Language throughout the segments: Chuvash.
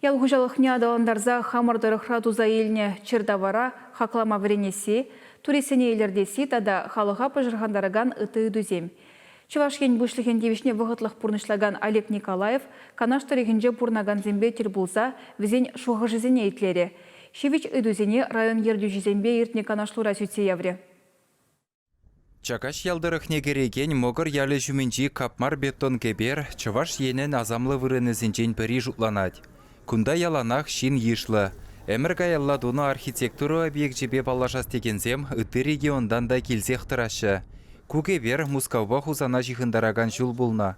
Ял хуҫалӑхне аталантарса хамӑр тӑрӑхра туса илнӗ чӗр тавара хаклама вӗренесси, туристсене илӗртесси тата халӑха пӑшӑрхантаракан ытти ыйтусем. Чӑваш Ен Пуҫлӑхӗн тивӗҫне вӑхӑтлӑх пурнӑҫлакан Олег Николаев Канаш тӑрӑхӗнче пурӑнакансемпе тӗл пулса вӗсен шухӑшӗсене итлерӗ. Ҫивӗч ыйтусене район ертӳҫисемпе иртнӗ канашлура сӳтсе яврӗ. Чакаҫ ял тӑрӑхне кӗрекен Мӑкӑр ялӗ ҫумӗнчи капмар бетон кӗпер Чӑваш Енӗн асамлӑ вырӑнӗсенчен пӗри шутланать. Кунта яланах ҫын йышлӑ. Ӗмӗр каялла тунӑ архитектура объекчӗпе паллашас текенсем ытти регионтан та килсех тӑраҫҫӗ. Ку кӗпер Мускавпа Хусана ҫыхӑнтаракан ҫул пулнӑ.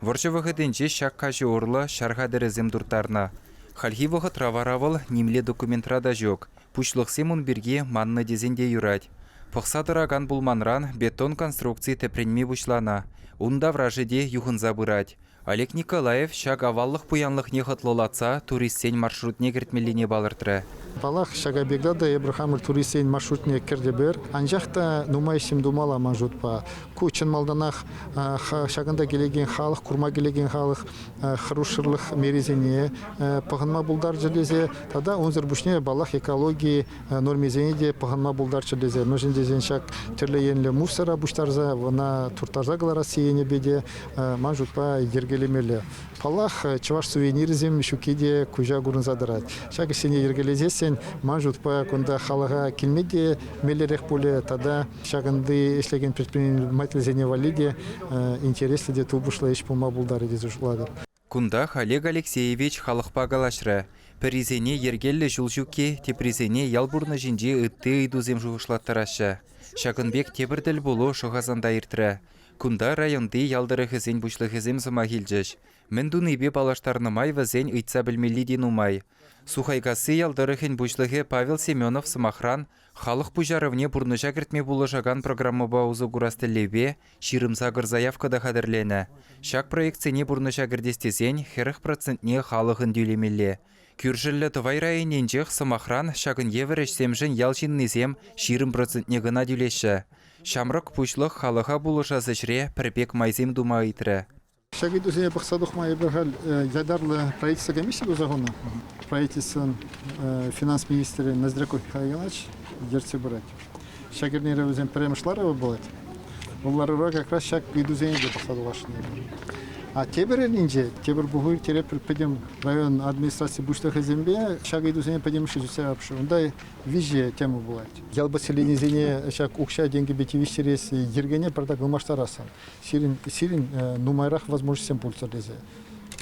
Вӑрҫӑ вӑхӑтӗнче ҫак каҫӑ урлӑ ҫар хатӗрӗсем турттарнӑ. Хальхи вӑхӑтра вара вӑл нимле документра та ҫук. Пуҫлӑхсем ун пирки маннӑ тесен те юрать. Пӑхса тӑракан пулманран бетон конструкци тӗпренме пуҫланӑ. Ун таврашӗ те юхӑнса пырать. Олег Николаев ҫак аваллӑх пуянлӑхне хӑтлӑлатса туристсен маршрутне кӗртмеллине палӑртрӗ. Паллах, ҫак объекта та эпир хамӑр туристсен маршрутне кӗртӗпӗр. Анчах та нумай ӗҫсем тумалла ман шутпа. Ку чӑн малтанах ҫакӑнта килекен халӑх, курма килекен халӑх хӑрушсӑрлӑх мерисене пӑхӑнма пултарчӗ тесе тата унсӑр пуҫне, паллах, экологи нормисене те пӑхӑнма пултарччӑр тесе. Мӗншӗн тесен ҫак тӗрлӗ енлӗ мусора пуҫтарса ӑна турттарса кӑларасси енӗпе те ман шутпа йӗркелемелле. Паллах, чӑваш сувенирӗсем ҫукки те куҫа курӑнса тӑрать. Ҫак ӗҫсене йӗркелесессӗн ман шутпа кунта халӑха килме те меллӗрех пулӗ тата ҫакӑнти ӗҫлекен предпринимательсене валли те интереслӗ те тупӑшлӑ ӗҫ пулма пултарӗ тесе шутлатӑп. Кунтах Олег Алексеевич халӑхпа калаҫрӗ. Пӗрисене йӗркеллӗ ҫул ҫукки, теприсене ял пурнӑҫӗнчи ытти ыйтусем шухӑшлаттараҫҫӗ. Ҫакӑн пек тепӗр тӗлпулу Шӑхасанта иртрӗ. Кунта районти ял тӑрӑхӗсен пуҫлӑхӗсем сӑмах илчӗҫ. Мӗн тунипе паллаштарнӑ май вӗсен ыйтса пӗлмелли те нумай. Сухайкасси ял тӑрӑхӗн пуҫлӑхӗ Павел Семенов, сӑмахран, халӑх пуҫарӑвне пурнӑҫа кӗртме пулӑшакан программӑпа усӑ курас тӗллевпе 28 заявка та хатӗрленӗ. Ҫак проектсене пурнӑҫа кӗртес тесен 40 процентне халӑхӑн тӳлемелле. Кӳршӗллӗ Тӑвай районӗнчех, сӑмахран, ҫакӑн евӗр ӗҫсемшӗн ял ҫыннисем 20 процентне кӑна тӳлеҫҫӗ. Ҫамрӑк пуҫлӑх халӑха пулӑшас ӗҫре пӗр пек майсем тума ыйтрӗ. Ҫак ыйтусене пӑхса тухма эпир халь ятарлӑ правительство комиссийӗ туса хунӑ. Правительствӑн финанс министрӗ Ноздряков Михаил Иванович ертсе пырать. Ҫак эрнере вӗсен пӗрремӗш ларӑвӗ пулать. Вӑл ларура как раз ҫак ыйтусене те пӑхса тухасшӑн эпир. А тепӗр эрнинче тепӗр пуху ирттеретпӗр пӗтӗм район администраци пуҫлӑхӗсемпе ҫак ыйтусене пӗтӗмӗшле сӳтсе явӑпшӑн. Унта виҫӗ тема пулать. Ял поселенисене ҫак укҫа-тенкӗпе тивӗҫтерес йӗркене пӗртак ылмаштарасшӑн. Сирӗн, сирӗн нумайрах возможностьсем пулччӑр тесе.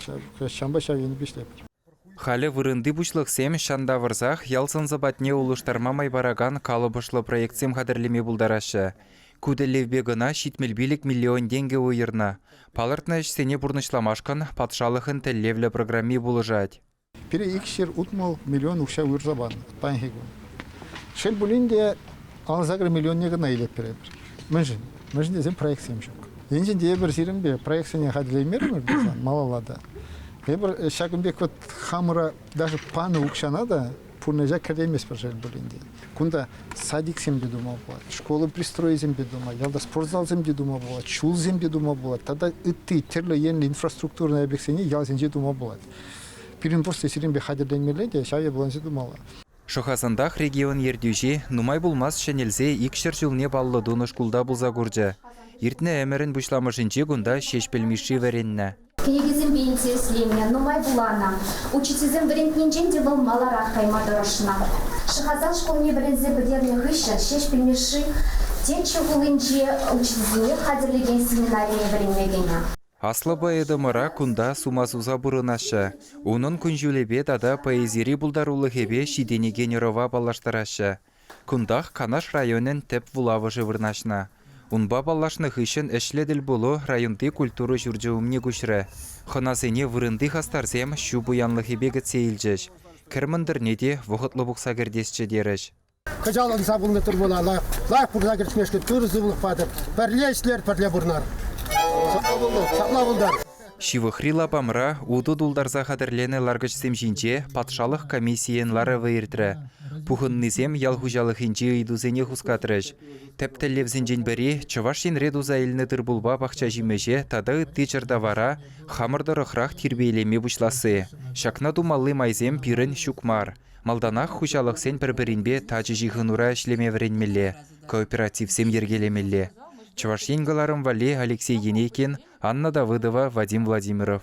Ҫавӑнпа ҫав енӗпе ӗҫлетпӗр. Халӗ вырӑнти пуҫлӑхсем ҫан тавӑрсах ял сӑн-сӑпатне улӑштарма май паракан калӑпӑшлӑ проектсем хатӗрлеме пултараҫҫӗ. Ку тӗллевпе кӑна 75 миллион тенкӗ уйӑрнӑ. Палӑртнӑ ӗҫсене пурнӑҫламашкӑн патшалӑхӑн тӗллевлӗ программи пулӑшать. Пире 260 миллион укҫа уйӑрса панӑ паянхи кун. Шел пулин те, 58 миллионне кӑна илетпӗр эпир. Мӗншӗн? Мӗншӗн тесен проектсем ҫук. Енчен те эпир сирӗнпе проектсене хатӗрлеймерӗмӗр пулсан малалла та, эпир ҫакӑн пек вот хамӑра даже панӑ укҫана та пурнӑҫа кӗртейместпӗр шел пулин те. Кунта садиксем те тума пулать, школа пристройӗсем те тума, ялта спортзалсем те тума пулать, ҫулсем те тума пулать тата ытти тӗрлӗ енлӗ инфраструктурный объектсене ялсенче тума пулать. Пирӗн просто сирӗнпе хатӗрленмелле те ҫав япаласене тумалла. Шӑхасантах регион ертӳҫи нумай пулмасть ҫӗнелсе икҫӗр ҫулне паллӑ тунӑ шкулта пулса курчӗ. Иртнӗ ӗмӗрӗн пуҫламӑшӗнче кунта Ҫеҫпӗл Мишши вӗреннӗ. Кӗнекесемпе интересленнӗ, нумай вуланӑ. Учительсем вӗрентнинчен те вӑл маларах кайма тӑрӑшнӑ. Шӑхасан шкулне вӗренсе пӗтернӗ хыҫҫӑн Ҫеҫпӗл Мишши Теччӗ хулинче учительсене хатӗрлекен семинарине вӗренме кӗнӗ. Аслӑ поэтӑмӑра кунта сума суса пурӑнаҫҫӗ, унӑн кун-ҫулӗпе тата поэзири пултарулӑхӗпе ҫитӗнекен ӑрӑва паллаштараҫҫӗ. Кунтах Канаш районӗн тӗп вулавӑшӗ вырнаҫнӑ. Унпа паллашнӑ хыҫҫӑн ӗҫлӗ тӗлпулу районти культура ҫурчӗ умне куҫрӗ. Хӑнасене вырӑнти хастарсем ҫу пуянлӑхӗпе кӗтсе илчӗҫ. Кӗр мӑнтӑрне те вӑхӑтлӑ пухса кӗртесчӗ терӗҫ. Кӑҫал ӑнса пулнӑ тыр-пула лайӑх пурса кӗртмешкӗн ырӑ сывлӑх патӑр. Пӗрле ӗҫлер, пӗрле пурӑнар. Ҫапла пултӑр. Ҫывӑхри лапамра утӑ тултарса хатӗрленӗ ларкӑчсем ҫинче патшалӑх комиссийӗн ларӑвӗ иртрӗ. Пухӑннисем ял хуҫалӑхӗнчи ыйтусене хускатрӗҫ. Тӗп тӗллевсенчен пӗри – Чӑваш Енре туса илнӗ тыр-пулпа пахча-ҫимӗҫе тата ытти чӗртавара хамӑр тӑрӑхрах тирпейлеме пуҫласси. Ҫакна тумалли майсем пирӗн ҫук мар. Малтанах хуҫалӑхсен пӗр-пӗринпе тачӑ ҫыхӑнура ӗҫлеме вӗренмелле, кооперативсем йӗркелемелле. Чӑваш Ен кӑларӑм валли Алексей Енейкин, Анна Давыдова, Вадим Владимиров.